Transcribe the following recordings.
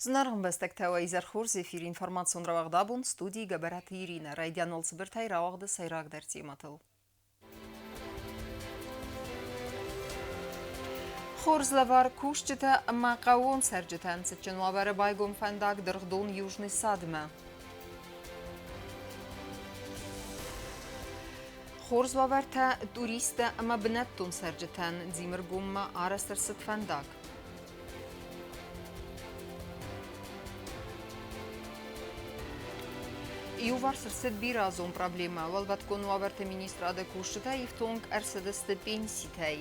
Зынаргъ ӕмбӕстӕгтӕ, уӕ изӕр хорз! Эфиры информацион рауагъд абон студийы Гӕбӕраты Иринӕ. Райдиан уал цыбыртӕй рауагъды сӕйрагдӕр темӕтыл. Хорз лӕвар кусджытӕ ӕмӕ хъӕууон цӕрджытӕн цытджын уавӕры байгом фӕндаг дыргъдон Южный садмӕ. Хорз уавӕртӕ туристтӕ ӕмӕ бынӕттон цӕрджытӕн Дзимыргоммӕ арӕзт ӕрцыд фӕндаг. Иуварс ӕрцыд бирӕазон проблемӕ. Уӕлвӕткон уавӕрты министрады кусджытӕ ифтонг ӕрцыдысты пенситӕй.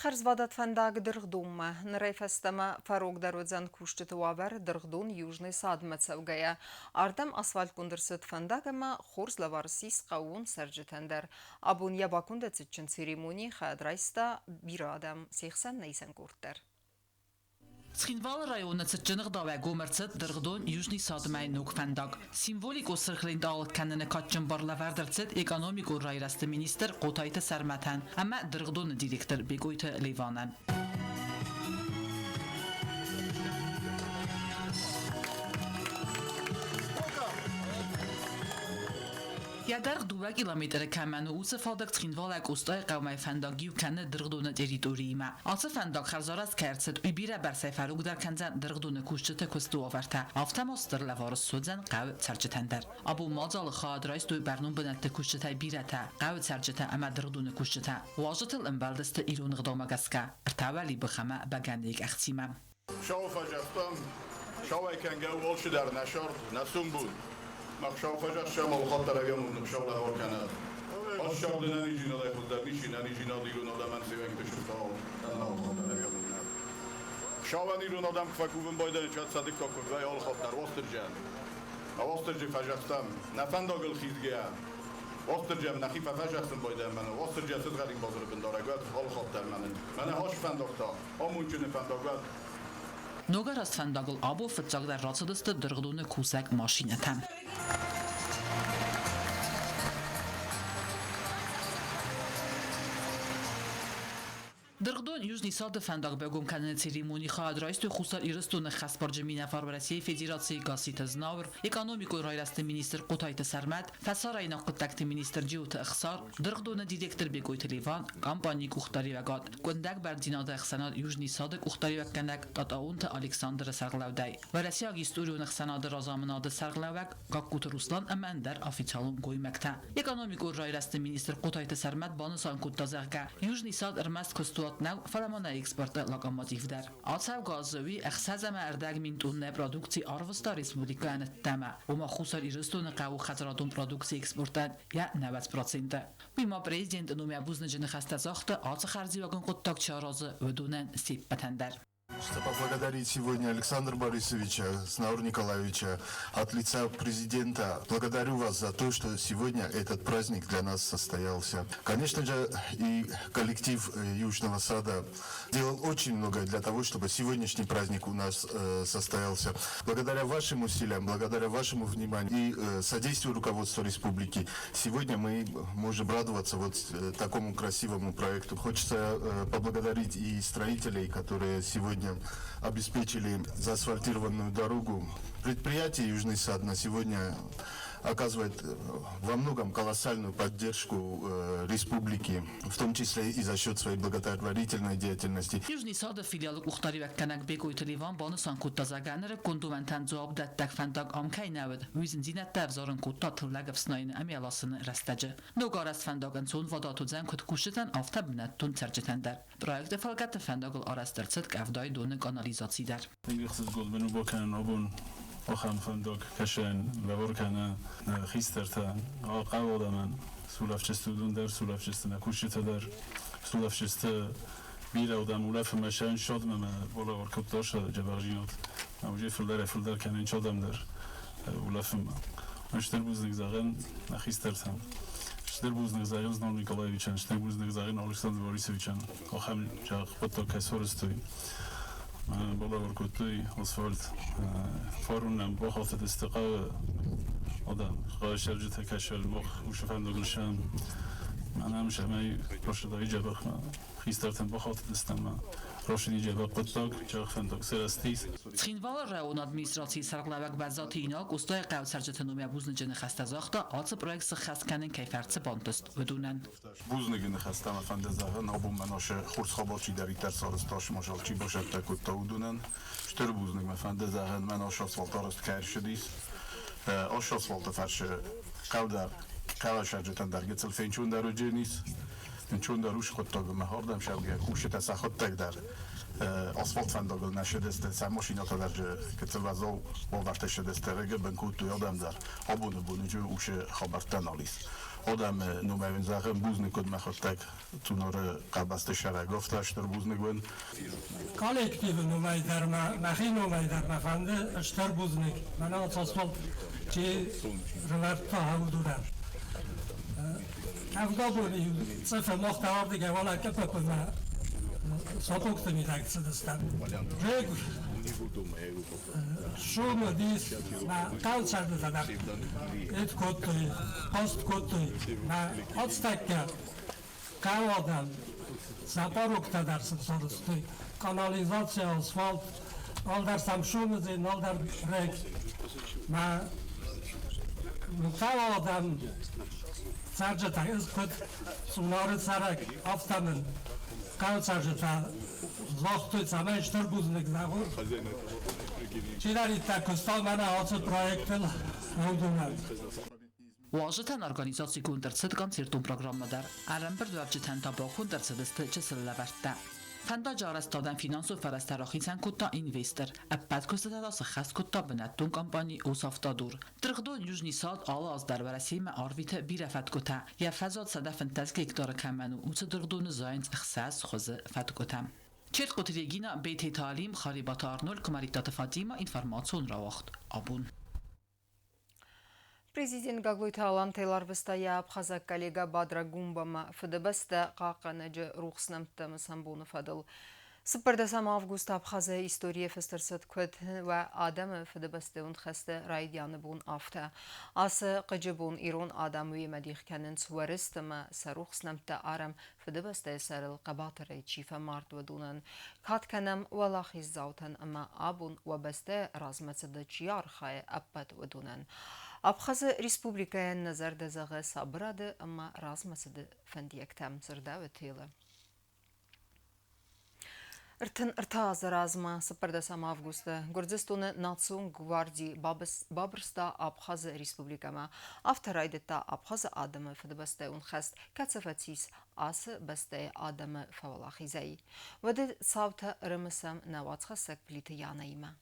Хӕрзвадат фӕндаг дыргъдонмӕ. Нырӕй фӕстӕмӕ фӕрогдӕр уыдзӕн кусджыты уавӕр дыргъдон Южный садмӕ цӕугӕйӕ. Ардӕм асфальтгонд ӕрцыд фӕндаг ӕмӕ хорз лӕвар ссис хъӕууон цӕрджытӕн дӕр. Абон йӕ баконды цытджын церемонийы хайад райста бирӕ адӕм, се хсӕн нӕ исӕн къорд дӕр. Цхинвалы районы цытджын ӕгъдауӕй гом ӕрцыд дыргъдон Южный садмӕ ног фӕндаг. Символикон сырхлент алыг кӕныны кадджын бар лӕвӕрд ӕрцыд экономикон райрӕзты министр Хъотайты Сӕрмӕтӕн ӕмӕ дыргъдоны директор Бекъойты Леванӕн. Йӕ дӕргъ 2 километры кӕмӕн у, уыцы фӕндаг Цхинвалӕй Къостайы хъӕумӕ фӕндаг иу кӕны дыргъдоны территориимӕ. Ацы фӕндаг хӕрзарӕзт кӕй ӕрцыд, уый бирӕ бӕрцӕй фӕрогдӕр кӕндзӕн дыргъдоны кусджыты куысты уавӕртӕ, афтӕ ма стыр лӕвар ссудзӕн хъӕуы цӕрджытӕн дӕр. Абон мадзалы хайад райстой бӕрнон бынӕтты кусджытӕй бирӕтӕ, хъӕуы цӕрджытӕ ӕмӕ дыргъдоны кусджытӕ. Уазджытыл ӕмбӕлдысты ирон ӕгъдаумӕ гӕсгӕ, ӕртӕ уӕлибых ӕмӕ бӕгӕныйы къӕхцимӕ. Сау фӕзӕгътам, сауӕй кӕнгӕ уолчидӕр нӕ сӕрд, нӕ сумбун. Мах сау фӕзӕгъсӕм алхатт дӕр ӕгӕмун ныхсау лӕвар кӕнӕд. Ас сӕрды нӕнизинадӕй хуыздӕр ничи нӕнизинад ирон адӕмӕн сеуӕнгты сыфтау ӕнӕалхатт дӕр ӕгӕмун нӕ. Сауӕн ирон адӕм куы фӕкувын байдайы, кӕд сӕ дыккаг куывдӕй алхатт дӕр Уастырджиан. А Уастырджи фӕзӕгътам, нӕ фӕндагыл хизгӕйӕ, Уастырджиан нӕхи фӕфӕзӕхсын байдайӕм мӕнӕ Уастырджиа сызгъӕрин базыры бындарӕг уӕд алхатт дӕр мӕнӕн. Мӕнӕ хас фӕндаг та, амондджыны фӕндаг уӕд. Ногарӕзт фӕндагыл абон фыццагдӕр рацыдысты дыргъдоны кусӕг машинӕтӕ. Дыргъдон Южный сады фӕндаг байгом кӕныны церемони хайад райстой Хуссар Ирыстоны хӕсбарджын минӕвар Уӕрӕсейы Федерацийы Гасситы Знауыр, экономикон райрӕзты министр Хъотайты Сӕрмӕт, фӕсарӕйнаг хъуыддӕгты министр Джиоты Ӕхсар, дыргъдоны директор Бекъойты Леван, компанийы къухдариуӕгад, Къуындӕг бӕрндзинады ӕхсӕнад Южный сады къухдариуӕггӕнӕг Тъатъаонты Александры сӕргълӕудӕй, Уӕрӕсейаг историон ӕхсӕнады разамынады сӕргълӕууӕг Гагкуты Руслан ӕмӕ ӕндӕр официалон гоймӕгтӕ. Экономикон райрӕзты министр Хъотайты Сӕрмӕт банысан кодта, зӕгъгӕ, Южный сад ӕрмӕст куыстуат нӕу, фӕлӕ ма нӕ экспорты локомотив дӕр. Ацӕугӕ азы уый 6,5 тоннӕ продукци арвыста республикӕйӕн ӕддӕмӕ, ома Хуссар Ирыстоны хъӕуы хӕдзарадон продукцийы экспортӕн йӕ 90%. Уый ма президенты номӕй бузныджы ныхӕстӕ загъта, ацы хӕрзиуӕгон хъуыддаг чи аразы, уыдонӕн се ппӕтӕн дӕр. Хочется поблагодарить сегодня Александра Борисовича, Знаура Николаевича от лица президента. Благодарю вас за то, что сегодня этот праздник для нас состоялся. Конечно же, и коллектив Южного сада делал очень многое для того, чтобы сегодняшний праздник у нас состоялся. Благодаря вашим усилиям, благодаря вашему вниманию и содействию руководства республики, сегодня мы можем радоваться вот такому красивому проекту. Хочется поблагодарить и строителей, которые сегодня обеспечили заасфальтированную дорогу. Предприятие «Южный сад» на сегодня оказывает во многом колоссальную поддержку республики, в том числе и за счет своей благотворительной деятельности. Южный сады филиалы къухдариуӕггӕнӕг Бекъойты Леван банысан кодта, зӕгъгӕ, нырыккон домӕнтӕн дзуапдӕттӕг фӕндаг ам кӕй нӕ уыд, уый зындзинӕдтӕ ӕвзарын кодта тыллӕг ӕфснайыны ӕмӕ ласыны рӕстӕджы. Ног арӕзт фӕндаг ӕнцонвадат уыдзӕн куыд кусджытӕн, афтӕ бынӕттон цӕрджытӕн дӕр. Проекты фӕлгӕты фӕндагыл арӕзт ӕрцыд къӕвдайы доны канализаци дӕр. Ӕхсызгон мын у бакӕнын абон ахӕм фӕндаг кӕсӕн лӕвар кӕнӕ нӕ хистӕртӕ хъӕуы адӕмӕн. Сулӕфджысты уыдон дӕр, сулӕфджысты нӕ кусджытӕ дӕр, сулӕфджысты бирӕ адӕм улӕфы мӕ сӕ ӕнсадмӕ мӕ балӕвар кодта сӕ джабӕгъзинад. Уже фылдӕрӕй-фылдӕр кӕнӕн адӕм дӕр улӕфынмӕ. Стыр бузныг зӕгъӕм нӕ хистӕртӕн. Стыр бузныг зӕгъын Знон Николаевичӕн, стыр бузныг зӕгъын Александр Борисовичӕн. Ахӕм зӕгъ хъуыддаг кӕй сарӕзтой. Балӕвар кодтой асфальт. Фарон нӕм бахатыдысты хъӕуы. Адӕм, хъӕуы цӕрджытӕ кӕсӕг мах уыцы фӕндагыл сӕм мӕнӕ цӕмӕй растдӕр дзӕбӕх хистӕртӕн бахатыдыстӕм ӕмӕ растдӕр дзӕбӕх хъуыддаг, дзӕбӕх фӕндаг сырӕзтис. Цхинвалы районы администрацийы сӕргълӕууӕг Бӕззаты Инал Къостайыхъӕуы цӕрджыты номӕй бузныджы ныхӕстӕ загъта, ацы проект сыххӕст кӕнын кӕй фӕрцы бантыст, уыдонӕн. Бузныджы ныхӕстӕ мӕ фӕнды зӕгъын, абон мӕ насы хорз хабар чидӕриддӕр сарӕзта, сымах чи бацӕттӕ кодта, уыдонӕн. Стыр бузныг мӕ фӕнды зӕгъын, мӕ насы асфальт арӕзт кӕй ӕрцыдис. Ацы асфальты фӕрцы хъӕу дӕр, хъӕуы цӕрджытӕн дӕр гыццыл фенцондӕр уыдзӕнис. Ӕнцондӕр у хъуыддаг ӕмӕ ардӕм цӕугӕ кусджытӕ сӕхуыдтӕг дӕр асфальт фӕндагыл нӕ цыдысты, сӕ машинӕтӕ дӕр гыццыл уӕззау уавӕрты цыдысты, рыгы бын кодтой адӕм дӕр. Абоны боныджы уыцы хабӕрттӕ нал ис. Адӕмы номӕй уын зӕгъын бузныг, куыд мӕхуыдтӕг Цъунары къабӕзты сӕрӕг афтӕ стыр бузныг уын. Коллективы номӕй дӕр мӕ, мӕхи номӕй дӕр мӕ фӕнды стыр бузныг. Мӕнӕ асфальт чи рывӕрдта, уыдонӕн. Ӕвдабоны иу цъыфы мах та ардыгӕй уалӕ КПП-мӕ сапогты мидӕг цыдыстӕм. Рыг сом уыдис мӕ хъӕуы цӕрджытӕ дӕр ид кодтой, хъаст кодтой. Мӕ ацтӕккӕ хъӕуы адӕм сӕ пароктӕ дӕр сын сарӕзтой. Канализаци, асфальт, налдӕр сӕм сомыдзи, налдӕр рыг. Мӕ хъӕуы адӕм цӕрджытӕ ӕз куыд Цъунары цӕрӕг, афтӕ мын хъӕуы цӕрджытӕ загътой, цӕмӕй стыр бузныг зӕгъон. Чидӕриддӕр куыста мӕнӕ ацы проектыл, уыдонӕн. Уазджытӕн организацигонд ӕрцыд концертон программӕ дӕр. Ӕрӕмбырдуӕвджытӕн та баконд ӕрцыдысты чысыл лӕвӕрттӕ. Фӕндаджы арӕзтадӕн финансон фӕрӕзтӕ рахицӕн кодта инвестор. Ӕппӕт куыстытӕ та сыххӕст кодта бынӕттон компани Осавтодор. Дыргъдон Южный сад алы аз дӕр Уӕрӕсемӕ арвиты бирӕ фӕткъуытӕ. Йӕ фӕзуат 115 гектары кӕмӕн у, уыцы дыргъдоны зайынц ӕхсӕз хуызы фӕткъуытӕ. Чертхъоты Регина, Бететы Алим, Харебаты Арнольд, Куымӕридтаты Фатимӕ, информацион рауагъд абон. Президент Гаглойты Алан Тейларвыста йӕ абхазаг коллегӕ Бадра Гумбамӕ Фыдыбӕстӕ хъахъхъӕнӕджы рухс нӕмттӕ мысӕн боны фӕдыл. 14 август Абхазы историйы фыст ӕрцыд куыд уӕ адӕмы Фыдыбӕстӕйон хӕсты райдианы бон, афтӕ. Ацы хъыджы бон ирон адӕм уемӕ дих кӕнынц уӕрыст ӕмӕ сӕ рухс нӕмттӕ арӕм Фыдыбӕстӕйы сӕрыл хъӕбатырӕй чи фӕмард, уыдонӕн. Кад кӕнӕм уӕлахиздзаутӕн ӕмӕ абон уӕ бӕстӕйы размӕцыды чи архайы, ӕппӕт уыдонӕн. Абхазы республикӕйӕн нӕ зӕрдӕ зӕгъы сабырады ӕмӕ размӕцыды фӕндиӕгтӕ, дзырдӕуы телы. 33 азы размӕ, 14 августы, Гуырдзыстоны национ гварди бабырста Абхазы республикӕмӕ. Афтӕ райдыдта Абхазы адӕмы фыдыбӕстӕйон хӕст, кӕцы фӕцис ацы бӕстӕйы адӕмы фӕуӕлахизӕй. Уӕды цаутӕ ӕрымысӕм нӕ уацхӕссӕг Плиты Янаимӕ.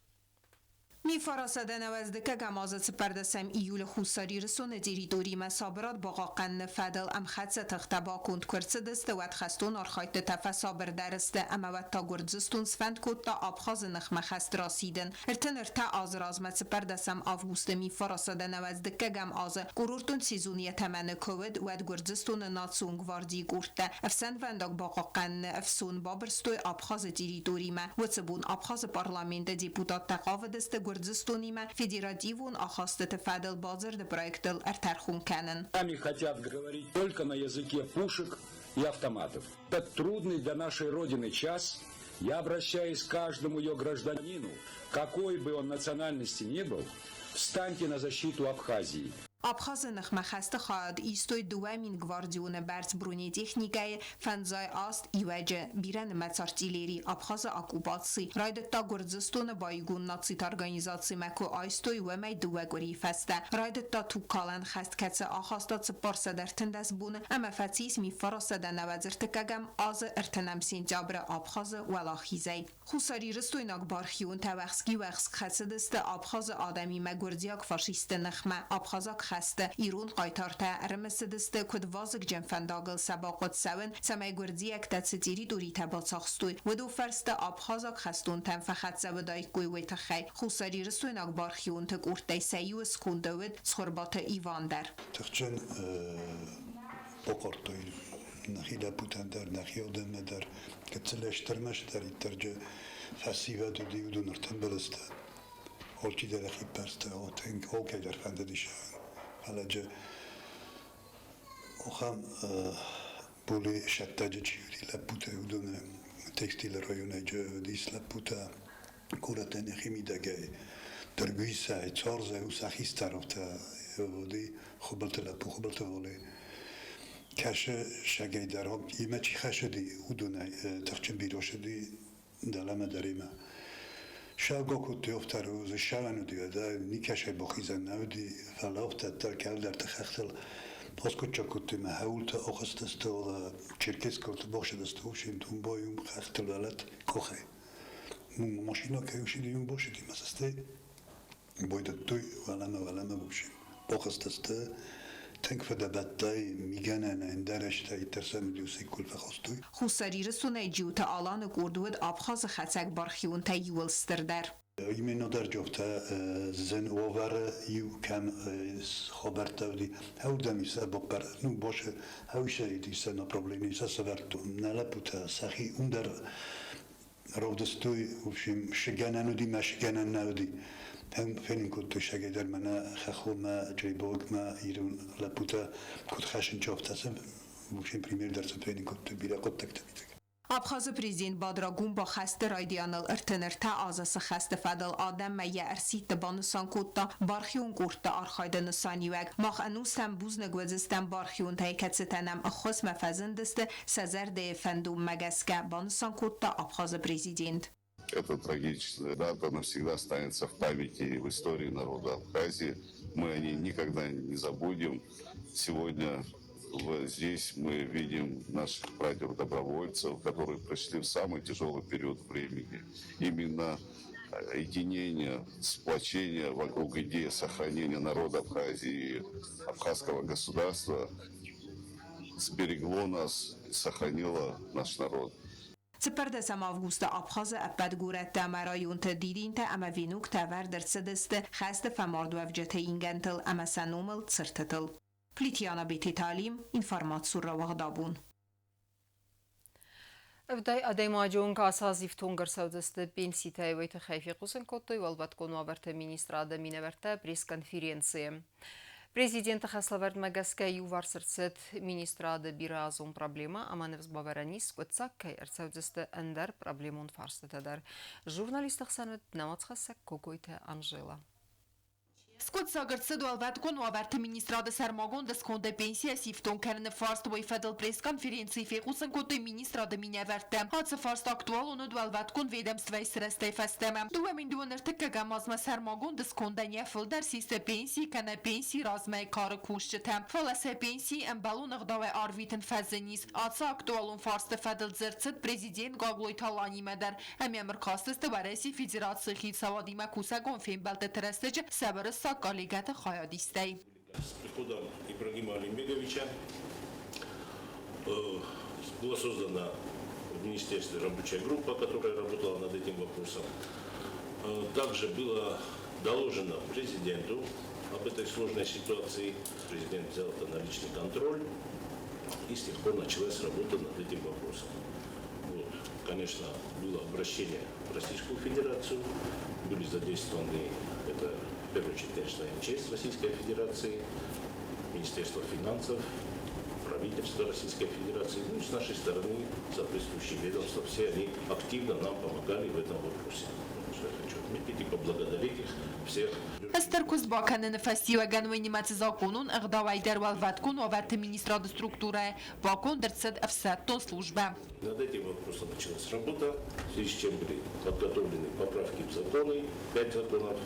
1990 азы 14 июлы Хуссар Ирыстоны территоримӕ сабырад бахъахъхъӕныны фӕдыл ӕмхӕццӕ тыхтӕ баконд куы ӕрцыдысты, уӕд хӕстон архайдтытӕ фӕсабырдӕр сты ӕмӕ уӕд та Гуырдзыстон сфӕнд кодта Абхазы ныхмӕ хӕст расидын. 33 азы размӕ 14 августы 1992 азы курортон сезон йӕ тӕмӕны куы уыд, уӕд Гуырдзыстоны национ гвардийы къордтӕ ӕфсӕнвӕндаг бахъахъхъӕныны ӕфсон бабырстой Абхазы территоримӕ. Уыцы бон Абхазы парламенты депутаттӕ хъавыдысты Гуырдзыстонимӕ федеративон ахастыты фӕдыл бадзырды проектыл ӕртӕрхон кӕнын. Сами хотят говорить только на языке пушек и автоматов. Этот трудный для нашей Родины час я обращаюсь к каждому ее гражданину, какой бы он национальности ни был, встаньте на защиту Абхазии. Абхазы ныхмӕ хӕсты хайад истой 2000 гвардионы бӕрц бронетехникӕйы, 58 иуӕджы, бирӕнымӕц артиллери. Абхазы оккупаци райдыдта Гуырдзыстоны баиугонд нациты организацимӕ куы айстой, уымӕй дыууӕ къуырийы фӕстӕ. Райдыдта тугкалӕн хӕст, кӕцы ахаста 413 боны ӕмӕ фӕцис 1993 азы 30 сентябры Абхазы уӕлахизӕй. Хуссарирыстойнаг бархионтӕ уӕхски-уӕхск хӕцыдысты Абхазы адӕмимӕ гуырдзиаг фашистты ныхмӕ. Абхазаг хӕсты ирон хъайтартӕ ӕрымысыдысты, куыд вазыгджын фӕндагыл сӕ бахъуыд цӕуын, цӕмӕй гуырдзиӕгтӕ цы территоритӕ бацахстой, уыдон фӕрсты абхазаг хӕстонтӕм фӕхӕццӕ уыдаиккой, уый тыххӕй. Хуссарирыстойнаг бархионты къордтӕй сӕ иуы сконды уыд Цхуырбаты Иван дӕр. Тыхджын бахъардтой нӕхи лӕппутӕн дӕр, нӕхи адӕммӕ дӕр. Гыццылӕй стырмӕ цыдӕриддӕр фӕсивӕд уыди, уыдон ӕртымбыл сты. Алчидӕр йӕхи бӕрцтӕ алкӕй дӕр фӕндыдис. Фӕлӕ охам боле сӕттаджы чи уыди лӕппутӕ, уыдоны текстилы районӕй уыдис лӕппутӕ горӕтӕн йӕхи мидӕгӕй Дыргуисӕй, Цорзӕй, уыцы хистӕртӕ уыди Хуыбылты лӕппу Хуыбылты Воле. Кӕсы сӕгӕй дӕр, имӕ чи хӕсыди, уыдонӕй тыхджын бирӕ сыди дӕлӕмӕ дӕр имӕ. Сӕугӕ кодтой офтӕр, ссарӕн уыди, никӕсӕй бахизӕн нӕ уыди, фӕлӕ офтӕр кӕлдӕрты хӕхтыл поскучча кодтой мӕ хӕулты охыстысты, черкескоты бохсыдысты, ушин тумбойум хӕхтыл вӕлӕт къохӕй. Машина кӕй ушиди, юм бошиди, масасте бойдӕдтой уӕлӕмӕ, уӕлӕмӕ бушин. Бохыстысты, тынг фыдӕбӕттӕй, мигӕнӕн ӕндӕрӕстӕй тӕрсӕн уыди фӕхостой. Хуссар Ирыстонӕй Джиоты Аланы къорд уыд Абхазы хӕцӕг бархионтӕй иууыл стырдӕр. Именно дӕр зын уавӕры иу кӕм хабӕрттӕ уыди, ӕвдӕм ис баппар, ну, больше ӕвисе иса направление иса сӕвӕрдтой. Нӕ лӕппутӕ сӕхи уым дӕр равдыстой, в общем, шыгӕнӕн уыди мӕ шыгӕнӕн нӕ уыди. Фенын кодтой сӕгӕй дӕр мӕнӕ хӕххонмӕ, Джейбогмӕ ирон лӕппутӕ куыд хӕссын афтӕ сын, в общем, пример дӕр сын фенын кодтой бирӕ хъуыддӕгты мидӕг. Абхазы президент Бадра Гунба хӕсты райдианыл 33 азы цы хӕсты фӕдыл адӕммӕ йӕ ӕрсидты банысан кодта бархион къордты архайды нысаниуӕг. Мах ӕнустӕм бузныг уыдзыстӕм бархионтӕй, кӕцытӕ нӕм ӕххуысмӕ фӕзындысты сӕ зӕрдӕйы фӕндонмӕ гӕсгӕ, банысан кодта Абхазы президент. Эта трагическая дата навсегда останется в памяти и в истории народа Абхазии. Мы о ней никогда не забудем. Сегодня здесь мы видим наших братьев-добровольцев, которые прошли в самый тяжелый период времени. Именно единение, сплочение вокруг идеи сохранения народа Абхазии и абхазского государства сберегло нас и сохранило наш народ. 14 августы Абхазы ӕппӕт горӕттӕ ӕмӕ районты дидинтӕ ӕмӕ веноктӕ ӕвӕрд ӕрцыдысты хӕсты фӕмардуӕвджыты ингӕнтыл ӕмӕ сӕ номыл цыртытыл. Плитиана Бететалим, информацион рауагъдабон. 70 адӕймаджы онг ацы аз ифтонг ӕрцӕудзысты пенситӕй, уый тыххӕй фехъусын кодтой Уӕлвӕткон уавӕрты министрады минӕвӕрттӕ пресс-конференцийы. Президенты хӕслӕвӕрдмӕ гӕсгӕ иуварс ӕрцыд министрады бирӕазон проблемӕ ӕмӕ ныфс бавӕрӕн ис, скъуыддзаг кӕй ӕрцӕудзысты ӕндӕр проблемон фарстытӕ дӕр. Журналистты хсӕн уыд нӕ уацхӕссӕг Кокойты Анжела. Скъуыддзаг ӕрцыд Уӕлвӕткон уавӕрты министрады сӕрмагонд скондӕй пенсийӕ сифтонг кӕныны фарст. Уый фӕдыл пресс-конференцийы фехъусын кодтой министрады минӕвӕрттӕ. Ацы фарст актуалон уыд уӕлвӕткон ведомствӕйы сырӕзтӕй фӕстӕмӕ. 2023-ӕм азмӕ сӕрмагонд скондӕн йӕ фылдӕр систы пенси кӕнӕ пенсийы размӕйы кары кусджытӕ. Фӕлӕ сӕ пенсийы ӕмбӕлон ӕгъдауӕй арвитын фӕзын ис. Ацы актуалон фарсты фӕдыл дзырд цыд президент Гаглойты Аланимӕ дӕр. Ӕмӕ ӕркастысты Уӕрӕсейы Федерацийы хицауадимӕ кусӕгон фембӕлдты рӕстӕджы сӕ уырыссаг коллегӕты хайадистӕй. С приходом Ибрагима Алимбеговича была создана в министерстве рабочая группа, которая работала над этим вопросом. Также было доложено президенту об этой сложной ситуации. Президент взял это на личный контроль, и с тех пор началась работа над этим вопросом. Вот. Конечно, было обращение в Российскую Федерацию, были задействованы, это в первую очередь, конечно, МЧС Российской Федерации, Министерство финансов, правительство Российской Федерации, ну и с нашей стороны соответствующие ведомства, все они активно нам помогали в этом вопросе. Что я хочу отметить и поблагодарить их всех. Стыр куыст бакӕныны фӕстиуӕгӕн уый нымӕцы закъонон ӕгъдауӕй дӕр Уӕлвӕткон уавӕрты министрады структурӕйы баконд ӕрцыд ӕфсӕддон службӕ. Над этим вопросом началась работа, в связи с чем были подготовлены поправки в законы, пять законов.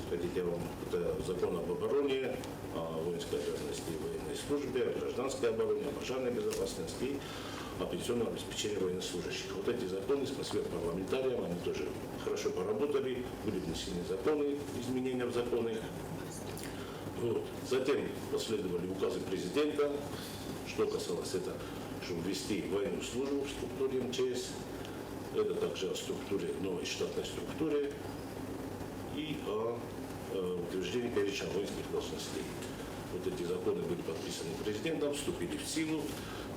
Хотите, я вам, это закон об обороне, о воинской обязанности и военной службе, о гражданской обороне, о пожарной безопасности и о пенсионном обеспечении военнослужащих. Вот эти законы, спасибо парламентариям, они тоже хорошо поработали, были внесены законы, изменения в законы. Вот. Затем последовали указы президента, что касалось это, чтобы ввести военную службу в структуре МЧС, это также о структуре, новой штатной структуре и о утверждении перечня воинских должностей. Вот эти законы были подписаны президентом, вступили в силу,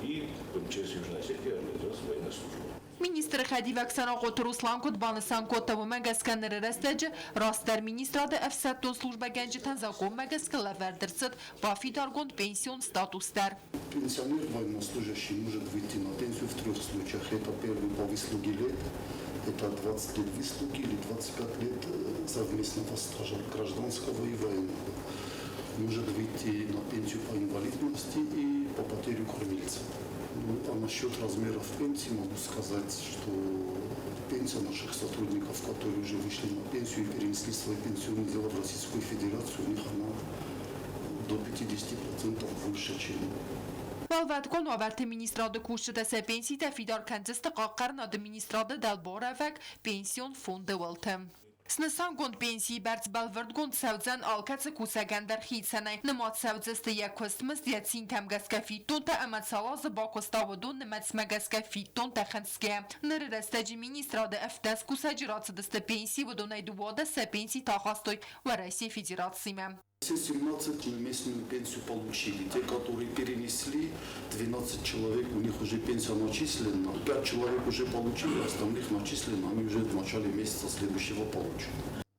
и в МЧС Южной Осетии организовалась военная служба. Министры хӕдивӕг Санахъоты Руслан куыд банысан кодта, уымӕ гӕсгӕ ныры рӕстӕджы растдӕр министрады ӕфсӕддон службӕгӕнджытӕн закъонмӕ гӕсгӕ лӕвӕрд ӕрцыд бафидаргонд пенсион статус дӕр. Пенсионер военнослужащий может выйти на пенсию в трех случаях. Это первый по выслуге лет, это 20 лет выслуги или 25 лет совместного стажа гражданского и военного. Может выйти на пенсию по инвалидности и по потере кормильца. Ну, а насчет размеров пенсии могу сказать, что пенсия наших сотрудников, которые уже вышли на пенсию и перенесли свои пенсионные дела в Российскую Федерацию, у них она до 50% выше, чем Уӕлвӕткон уавӕрты министрады кусджытӕ сӕ пенситӕ фидар кӕндзысты Хъахъхъӕнынады министрады дӕлбарӕвӕг Пенсион фонды уылты. Снысангонд пенсийы бӕрц бӕлвырдгонд цӕудзӕн алкӕцы кусӕгӕн дӕр хицӕнӕй. Нымад цӕудзысты йӕ куыстмызд, йӕ цинтӕм гӕсгӕ фиддонтӕ ӕмӕ цал азы бакуыста, уыдон нымӕцмӕ гӕсгӕ фиддонтӕ хынцгӕ. Ныры рӕстӕджы министрады 17 кусӕджы рацыдысты пенсийы, уыдонӕй 12 сӕ пенситӕ ахастой Уӕрӕсейы Федерацимӕ. Все 17 мы местную пенсию получили. Те, которые перенесли, 12 человек, у них уже пенсия начислена. 5 человек уже получили, остальных начислено, они уже в начале месяца следующего получат.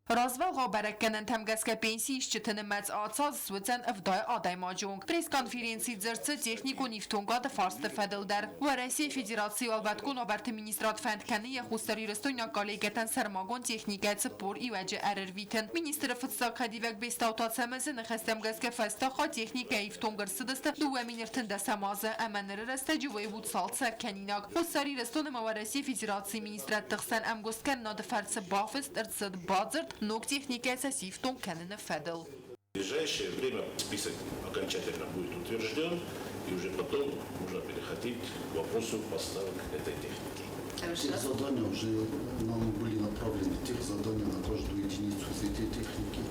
Развӕлгъау бӕрӕггӕнӕнтӕм гӕсгӕ пенсиисджыты нымӕц ацы аз суыдзӕн 70 адӕймаджы онг. Пресс-конференцийы дзырд цыд техникон ифтонгады фарсты фӕдыл дӕр. Уӕрӕсейы Федерацийы Уӕлвӕткон уавӕрты министрад фӕнд кӕны йӕ хуссарирыстойнаг коллегӕтӕн сӕрмагонд техникӕ 40 иуӕджы ӕрӕрвитын. Министры фыццаг хӕдивӕг Бестауты Ацӕмӕзы ныхӕстӕм гӕсгӕ фӕстаг хатт техникӕ ифтонг ӕрцыдысты 2013 азы ӕмӕ ныры рӕстӕджы уый у цалцӕг кӕнинаг. Хуссар Ирыстон ӕмӕ Уӕрӕсейы Федерацийы министрадты хсӕн ӕмгуысткӕнынады фӕрцы бафыст ӕрцыд бадзырд ног техникӕ сӕ сифтонг кӕныны фӕдыл. В ближайшее время список окончательно будет утвержден, и уже потом можно переходить к вопросу поставок этой техники. Тех задания уже нам были направлены, тех задания на каждую единицу из этой техники.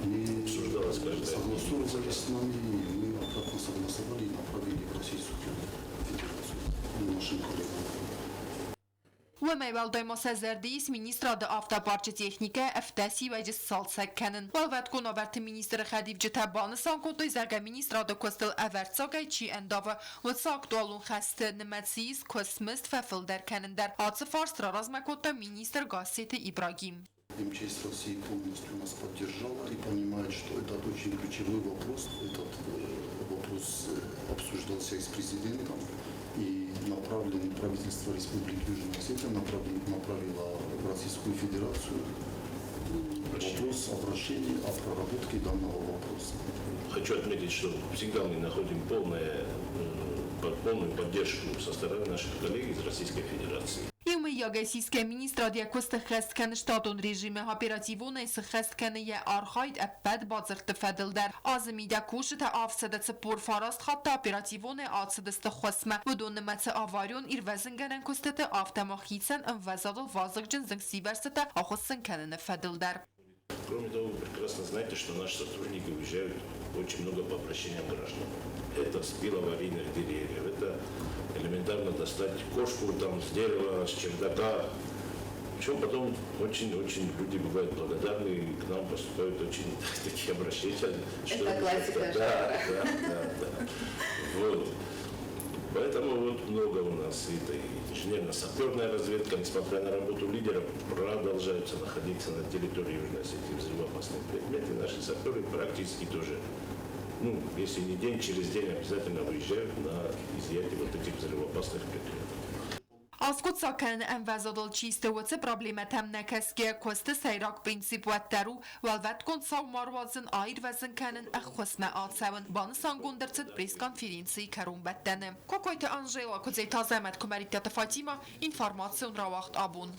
Они Обсуждалась каждая согласовывались с нами, и мы обратно согласовали и направили в Российскую Федерацию нашим коллегам. Уымӕй уӕлдай ма сӕ зӕрды ис министрады автопарчы техникӕ 17 иуӕджы сцалцӕг кӕнын. Уӕлвӕткон уавӕрты министры хӕдивджытӕ банысан кодтой, зӕгъгӕ, министрады куыстыл ӕвӕрццагӕй чи ӕндавы, уыцы актуалон хӕсты нымӕцы ис куыстмызд фӕфылдӕр кӕнын дӕр. Ацы фарст раразмӕ кодта министр Гассеты Ибрагим. МЧС России полностью нас поддержала и понимает, что это очень ключевой вопрос. Этот вопрос обсуждался и с президентом, и направлен правительство Республики Южная Осетия направило в Российскую Федерацию вопрос обращения о проработке данного вопроса. Хочу отметить, что всегда мы находим полную поддержку со стороны наших коллег из Российской Федерации. Иумӕйагӕй сисгӕ министрад йӕ куыст ӕххӕст кӕны штатон режимы, оперативонӕй сыххӕст кӕны йӕ архайд ӕппӕт бадзырдты фӕдыл дӕр. Азы мидӕг кусджытӕ 749 хатты оперативонӕй ацыдысты ӕххуысмӕ. Уыдон нымӕцы аварион ирвӕзынгӕнӕн куыстыты, афтӕ ма хицӕн ӕмвӕзадыл вазыгджын зынгсивӕрзтытӕ ахуыссын кӕныны фӕдыл дӕр. Кроме того, вы прекрасно знаете, что наши сотрудники уезжают очень много по обращениям граждан. Это спил аварийных деревьев, это элементарно достать кошку там с дерева, с чердака. Причем потом очень-очень люди бывают благодарны, и к нам поступают очень такие обращения. Что Это классика Да. Вот. Поэтому вот много у нас это и инженерно-саперная разведка, несмотря на работу лидеров, продолжаются находиться на территории Южной Осетии взрывоопасные предметы. Наши саперы практически тоже, ну, если не день, через день обязательно выезжают на изъятие вот этих взрывоопасных предметов. Аскъуыддзаг кӕныны ӕмвӕзадыл чи сты, уыцы проблемӕтӕм нӕ кӕсгӕ, куысты сӕйраг принцип уӕддӕр у уӕлвӕткон цау ма руадзын, аирвӕзын кӕнын, ӕххуысмӕ ацӕуын, банысангонд ӕрцыд пресс-конференцийы кӕронбӕттӕны. Кокойты Анжела, Куыдзеты Азӕмӕт, Куымӕридтаты Фатима, информацион рауагъд «Абон».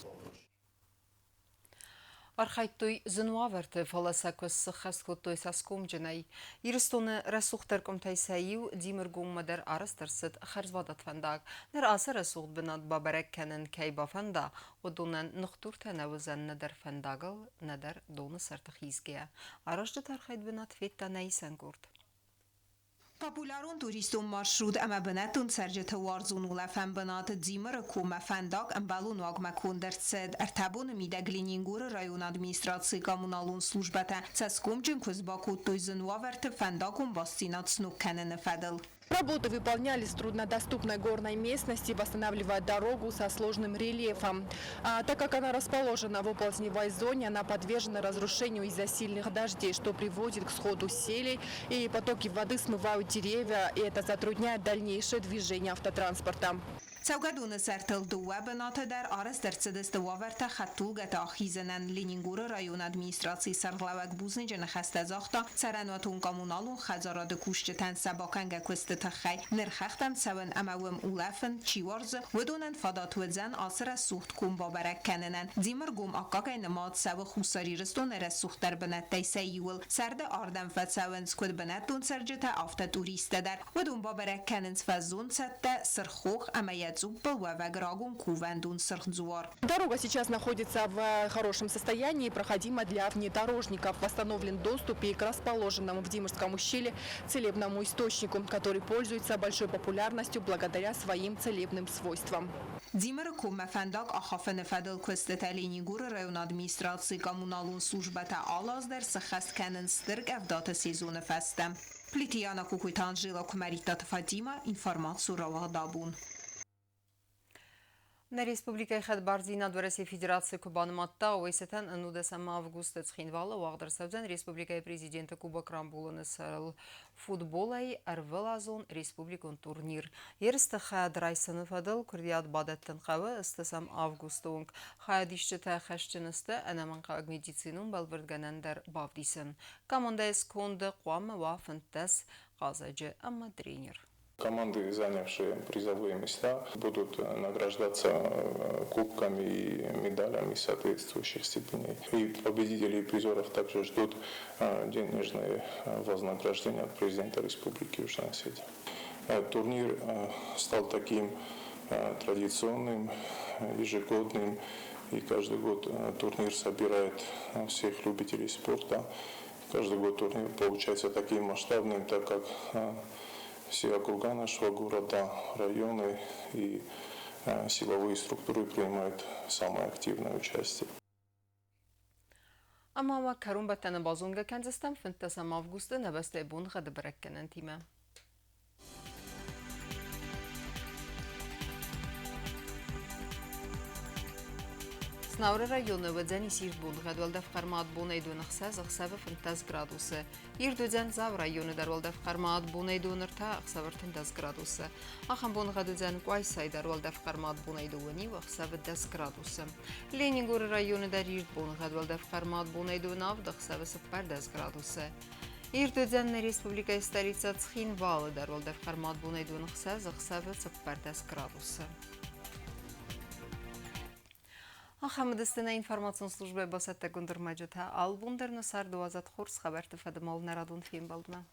Архайдтой зын уавӕрты, фӕлӕ сӕ куыст сыххӕст кодтой цӕсгомджынӕй. Ирыстоны рӕсугъддӕр къуымтӕй сӕ иу Димыргоммӕ дӕр арӕзт ӕрцыд хӕрзвадат фӕндаг. Ныр ацы рӕсугъд бынат бабӕрӕг кӕнын кӕй бафӕнда, уыдонӕн ныхдуртӕ нӕ уыдзӕн нӕдӕр фӕндагыл, нӕдӕр доны сӕрты хизгӕйӕ. Аразджыты архайд бынат федта нӕ исӕн къорд. Популярон туристон маршрут ӕмӕ бынӕттон цӕрджыты уарзон улӕфӕн бынат Дзимыры коммӕ фӕндаг ӕмбӕлон уагмӕ конд ӕрцыд. 3 боны мидӕг Ленингоры районы администрацийы коммуналон службӕтӕ цӕсгомджын куыст бакодтой зын уавӕрты фӕндагон бастдзинад сног кӕныны фӕдыл. Работы выполнялись в труднодоступной горной местности, восстанавливая дорогу со сложным рельефом. А так как она расположена в оползневой зоне, она подвержена разрушению из-за сильных дождей, что приводит к сходу селей, и потоки воды смывают деревья, и это затрудняет дальнейшее движение автотранспорта. Цӕугӕдоны сӕртыл дыууӕ бынаты дӕр арӕзт ӕрцыдысты уавӕртӕ хӕдтулгӕты ахизынӕн. Ленингоры районы администрацийы сӕргълӕууӕг бузныджы ныхӕстӕ загъта цӕрӕнуатон-коммуналон хӕдзарады кусджытӕн сӕ бакӕнгӕ куысты тыххӕй. Ныр хӕхтӕм цӕуын ӕмӕ уым улӕфын чи уарзы, уыдонӕн фадат уыдзӕн ацы рӕсугъд ком бабӕрӕг кӕнынӕн. Дзимыргом аккагӕй нымад цӕуы Хуссар Ирыстоны рӕсугъддӕр бынӕттӕй сӕ иуыл. Сӕрды ардӕм фӕцӕуынц куыд бынӕттон цӕрджытӕ, афтӕ туристтӕ дӕр. Уыдон бабӕрӕг кӕнынц фаззон цӕттӕ, Сырх хох ӕмӕ йӕ цъуппыл уӕвӕг рагон кувӕндон Сырх дзуар. Дорога сейчас находится в хорошем состоянии, проходима для внедорожников. Восстановлен доступ и к расположенному в Димырском ущелье целебному источнику, который пользуется большой популярностью благодаря своим целебным свойствам. Дзимыры коммӕ фӕндаг ахафыны фӕдыл куыстытӕ Ленингоры районы администрацийы коммуналон службӕтӕ алы аз дӕр сыххӕст кӕнынц стыр къӕвдаты сезоны фӕстӕ. Плиты Яна, Кокойты Анжела, Куымӕридтаты Фатимӕ, информацион рауагъд абон. Нӕ республикӕйы хӕдбардзинад Уӕрӕсейы Федераци куы банымадта, уый цытӕн 19 августы Цхинвалы уагъд ӕрцӕудзӕн республикӕйы президенты Кубок рамбулыны сӕрыл футболӕй ӕрвылазон республикон турнир. Ерысты хайад райсыны фӕдыл куырдиат бадӕттын хъӕуы 8 августы онг. Хайадисджытӕ хӕсджын сты ӕнӕмӕнгхъӕуӕг медицинон бӕлвырдгӕнӕн дӕр бавдисын. Командӕйы сконды хъуамӕ уа 15 хъазӕджы ӕмӕ тренер. Команды, занявшие призовые места, будут награждаться кубками и медалями соответствующих степеней. И победителей и призеров также ждут денежные вознаграждения от президента Республики Южная Осетия. Турнир стал таким традиционным, ежегодным, и каждый год турнир собирает всех любителей спорта. Каждый год турнир получается таким масштабным, так как все округа нашего города, районы и силовые структуры принимают самое активное участие. Ӕмӕ уӕ кӕронбӕттӕны базонгӕ кӕндзыстӕм 15 августы нӕ бӕстӕйы боныгъӕды бӕрӕггӕнӕнтимӕ. Знауыры районы уыдзӕнис ирд боныгъӕд уӕлдӕф хъӕрмад бонӕй дон 6, ӕхсӕвы 15 градусы. Ирд уыдзӕн Дзауы районы дӕр уӕлдӕф хъӕрмад бонӕй дон 3, ӕхсӕвы 13 градусы. Ахӕм боныгъӕд уыдзӕн Къуайсайы дӕр уӕлдӕф хъӕрмад бонӕй дыууӕ иу, ӕхсӕвы 10 градусы. Ленингоры районы дӕр ирд боныгъӕд уӕлдӕф хъӕрмад бонӕй дон 7, ӕхсӕвы 14 градусы. Ирд уыдзӕн нӕ республикӕйы столицӕ Цхинвалы дӕр уӕлдӕф хъӕрмад бонӕй дон 6, ӕхсӕвы 14 градусы. Ахӕм уыдысты нӕ информацион службӕйы бацӕттӕгонд ӕрмӕджытӕ. Албон дӕр нӕ царды уадзӕд хорз хабӕртты фӕдыл нӕ радон фембӕлдмӕ.